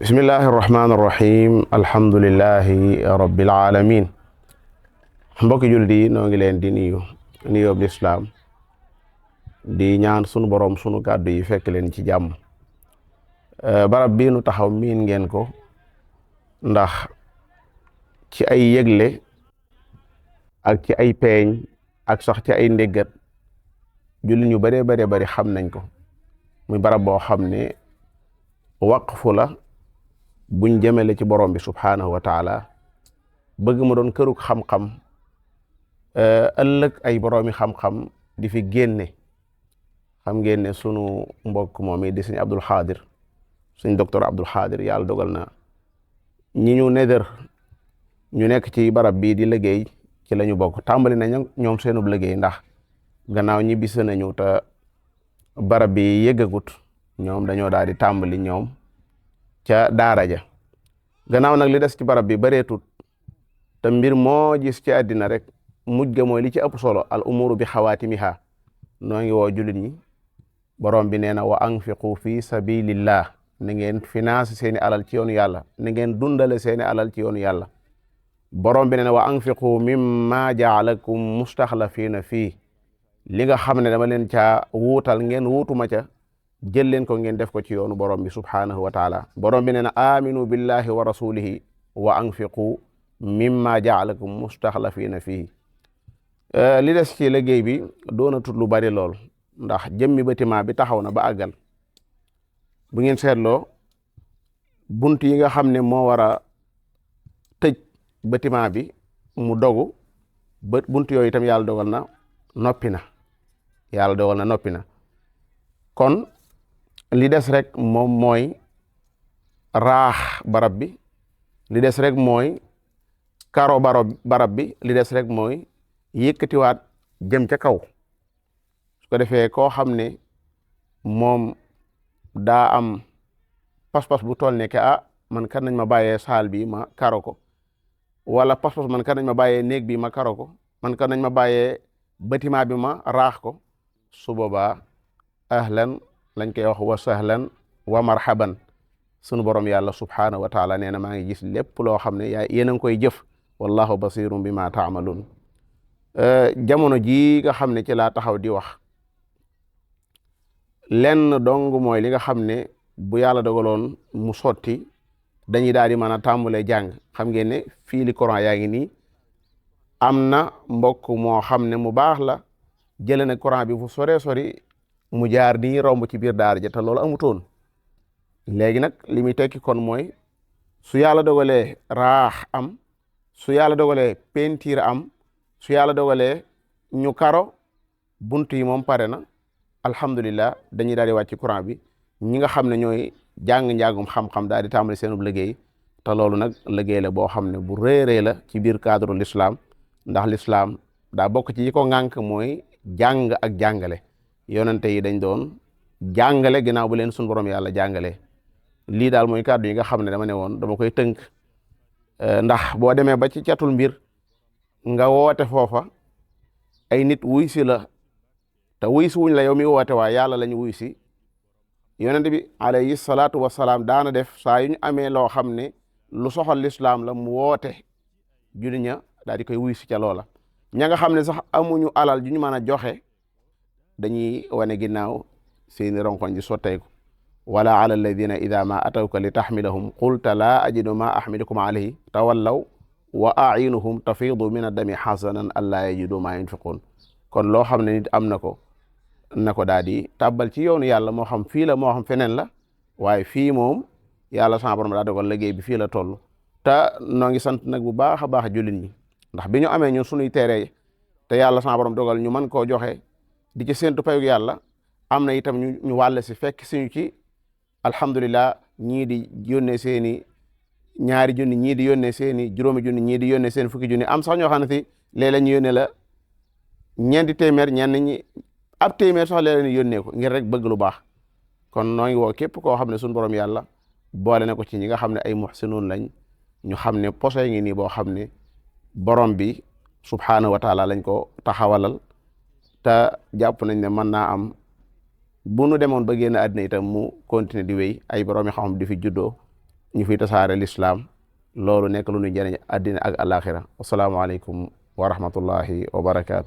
bismillahi irrahmani irrahim alhamdulillahi rabbil alamin mbokki jullit yi noo ngi leen di nuyoo lislaam di ñaan sunu borom sunu kàddu yi fekk leen ci jàmm. barab bii nu taxaw miin ngeen ko ndax ci ay yëgle ak ci ay peeñ ak sax ci ay ndéggat jullit ñu baree bari xam nañ ko muy barab boo xam ne waqfu la buñ jëmele ci borom bi subhaanahu wa taala bëgg mu doon kërug xam-xam ëllëg ay boroomi xam-xam di fi génne. xam ngeen ne sunu mbokk moom di sëñ Abdul Xaadir sëñ docteur Abdul Xaadir yàlla dogal na ñi ñu neder ñu nekk ci barab bii di liggéey ci la ñu bokk. tàmbali nañ ñoom seenub liggéey ndax gannaaw ñi bis nañu te barab bi yëggagut ñoom dañoo daal di tàmbali ñoom ca daara ja. gannaaw nag li des ci barab bi bareetut te mbir moo gis ci àddina rek mujj ga mooy li ci ëpp solo al umuru bi xawaatimiha. noo ngi woo jullit ñi borom bi nee na wa anfiqu fi sabilillah na ngeen finance seeni alal ci yoonu yàlla na ngeen dundale seeni alal ci yoonu yàlla. borom bi nee na wa anfiqu mimma jaalakum mustaxlafina fii li nga xam ne dama leen caa wuutal ngeen wuutuma ca jël leen ko ngeen def ko ci yoonu borom bi subhaanahu wa taala. borom bi nee na aminu billahi wa rasulihi wa anfiqu mimma jaalakum mustaxlafina fii. li des ci liggéey bi doona tut lu bari lool ndax jëmmi bâtiment bi taxaw na ba àggal. bu ngeen seetloo bunt yi nga xam ne moo war a tëj bâtiment bi mu dogu ba bunt yooyu itam yàlla dogal na noppi na. kon li des rek moom mooy raax barab bi, li des rek mooy karo barab bi, li des rek mooy yëkkatiwaat jëm ca kaw. su ko defee koo xam ne moom daa am pas-pas bu toll ne que man kan nañ ma bàyyee saal bi ma karo ko, wala pas-pas man kan nañ ma bàyyee néeg bi ma karo ko, man kan nañ ma bàyyee bâtiment bi ma raax ko. su boobaa ahlan lañ koy wax wa sahlan wa marhaban. sunu borom yàlla subhaanahu wa taala nee na maa ngi gis lépp loo xam ne yéen a ngi koy jëf wallahu basirun bima taamaluun. jamono jii nga xam ne ci laa taxaw di wax lenn dong mooy li nga xam ne bu yàlla dogaloon mu sotti dañuy daal di mën a tàmbalee jàng. xam ngeen ne fii li Quran yaa ngi nii am na mbokk moo xam ne mu baax la jëlee na Quran bi fu sori mu jaar nii romb ci biir daara ja te loolu amutoon. léegi nag li muy tekki kon mooy su yàlla dogalee raax am, su yàlla dogalee pentiir am, su yàlla dogalee ñu karo bunt yi moom pare na alhamdulillah dañuy daal di wàcc Quran bi. ñi nga xam ne ñooy njàngum xam-xam daal di tàmbali seenub liggéey te loolu nag liggéey la boo xam ne bu réeree la ci biir cadre l'islam ndax l'islam daa bokk ci yi ko ŋànk mooy jàng ak jàngale. yonente yi dañ doon jàngale ginnaaw bu leen suñu borom yàlla jàngale. lii daal mooy kàddu yi nga xam ne dama ne woon dama koy tënk ndax boo demee ba ci catul mbir nga woote foofa ay nit wuy si la te wuy si wuñ la yow mi woote waa yàlla lañu wuy si. yonent bi alayhi salaatu wasalaam daana def saa yu ñu amee loo xam ne lu soxal lislaam la mu woote julli ña daal di koy wuy si ca loola. ña nga xam ne sax amuñu alal ju ñu mën a joxe dañuy wane ginnaaw seeni ronkoñ ji sotteeku. wala ala alladina ida ma atawka li taxmilahum qulta laa ajidu ma axmilukum alayhi tawallaw wa ayinuhum tafiidu min addami xasanan allaa yajidu ma yunfiqun. kon loo xam ne nit am na ko daal di tàbbal ci yoonu yàlla moo xam fii la moo xam feneen la waaye fii moom yàlla sama borom daa dogal liggéey bi fii la toll. te noo ngi sant nag bu baax a baax jullit ñi ndax bi ñu amee ñun sunuy teere te yàlla sama borom dogal ñu mën koo joxe di ci séentu payug yàlla am na itam ñu wàll si fekk suñu ci alhamdulillah. ñii di yónnee seeni ñaari junni, ñii di yónnee seeni juróomi junni, ñii di yónnee seen fukki junni. am sax ñoo xam ne si léeg-léeg ñu yónnee la ñeenti téeméer, ñenn ñi ab téeméer sax léeg-léeg ñu yónnee ko ngir rek bëgg lu baax. kon noo ngi woo képp koo xam ne suñu borom yàlla boole na ko ci ñi nga xam ne ay muhsinuun lañ ñu xam ne posé ngi nii boo xam ne borom bi subhaanahu wa taala lañ ko taxawalal te jàpp nañ ne mën naa am bu nu demoon ba génn àddina itam mu continuer di wéy ay borom yi xam di fi juddoo ñu fiy tasaare lislaam loolu nekk lu ñuy jëriñ àddina ak alaxira assalaamu aleykum wa rahmatullahi wa barakaatu